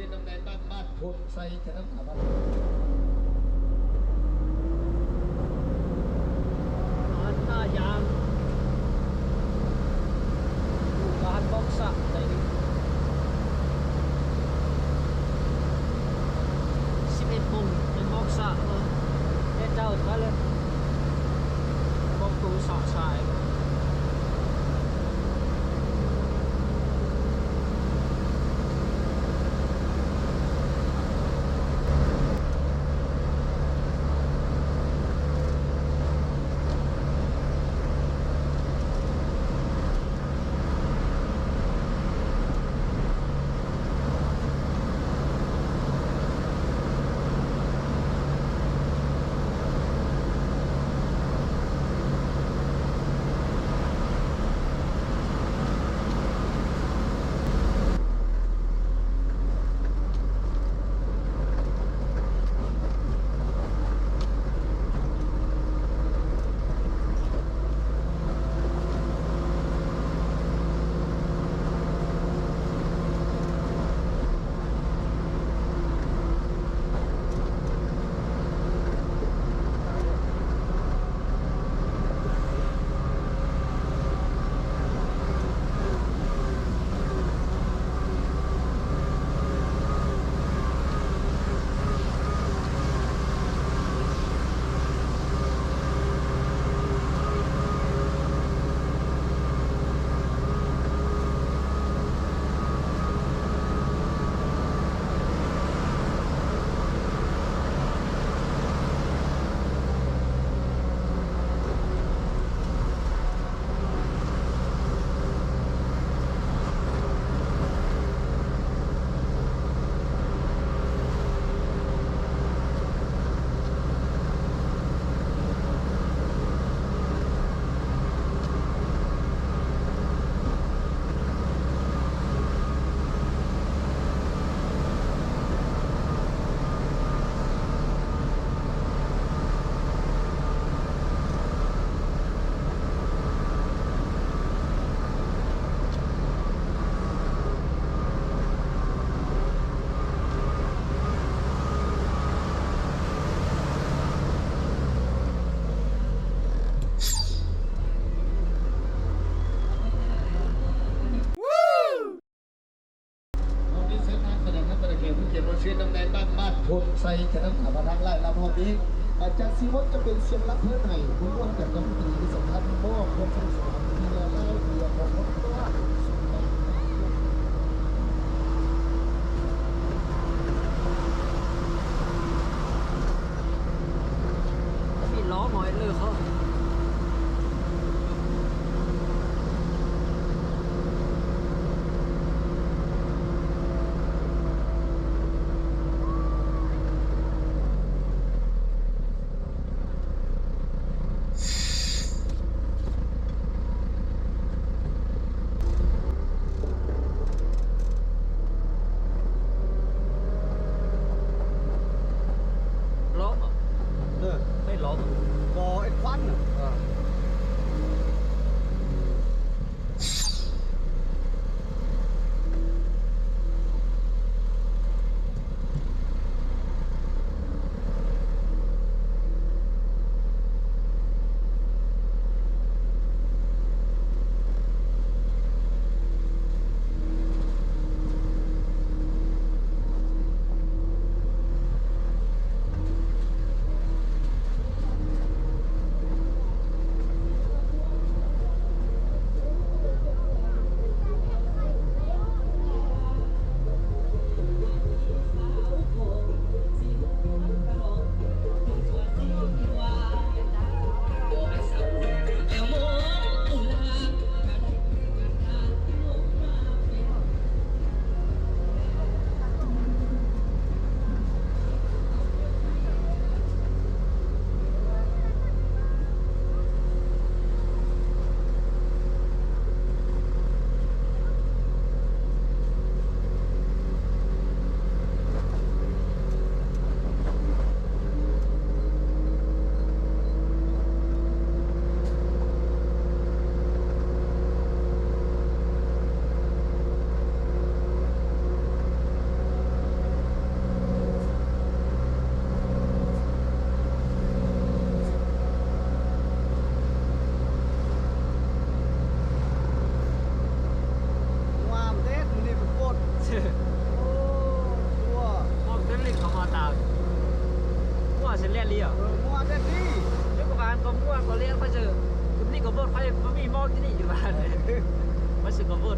ເປັນນຳແມ່ນບ້ານ ບ້ານໂພນໄຊ ຈະນຳ ບ້ານ ບ້ານທ່າຢາງ ຢູ່ບ້ານໝອກສະໄດ໋ ສິບເອັດໂມງ ເປັນໝອກສະ ເອີ ແດດຈ້າວ ມາເລີຍ ໝອກຕູສາສາຍ. ຮອບນີ້ເຊີນທ່ານຄະນະທ່ານປະທານແຂກຜູ້ກຽດ ຂໍເຊີນນຳນາຍບ້ານ ບ້ານໂພນໄຊ ຈະນຳພາທາງຫຼາຍລຳຮອບນີ້ ອາຈານຊີວົນຈະເປັນສຽງລຳເພີນໃຫ້ ຮ່ວມກັບລັດຖະມົນຕີສຳພັນ ມອບຄວາມສະດວກສະບາຍທີ່ຫຼາຍໆເພື່ອຂອງຄົນ ມີລໍ້ນ້ອຍເລີຍເຂົາ. ເ ແລ່ນລີເອີ ເອີ ມ່ວນແລ່ນລີ ຢູ່ກັບບ້ານກໍມ່ວນກໍແລ່ນ ຂ້ອຍເຈີຢູ່ນີ້ກໍບໍ່ ຂ້ອຍບໍ່ມີໝອກທີ່ນີ້ຢູ່ບ້ານ ຂ້ອຍເຈີກໍບໍ່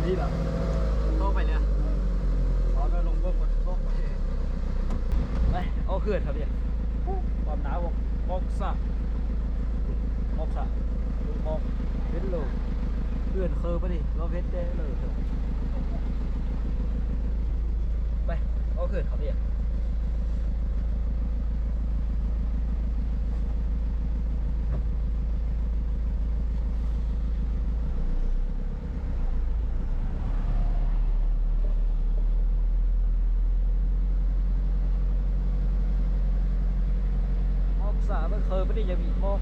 ນີ້ລະ ໂທໄປເລີຍ ເອົາໄປລົງເບິ່ງກ່ອນ ໂທໄປ ໄປ ອອກເຂື່ອນຄັບເດ ຄວາມໜາວ ໝອກສະ ໝອກສະ ໝອກເຫັນໂລ ເຂື່ອນເຄີປະນີ້ ລາວເຮັດແຕ່ເລີ ໄປ ອອກເຂື່ອນຄັບເດ. ໝອກສາເບິ່ງເຄີຍບໍ່ໄດ້ ຢ່າມີໝອກ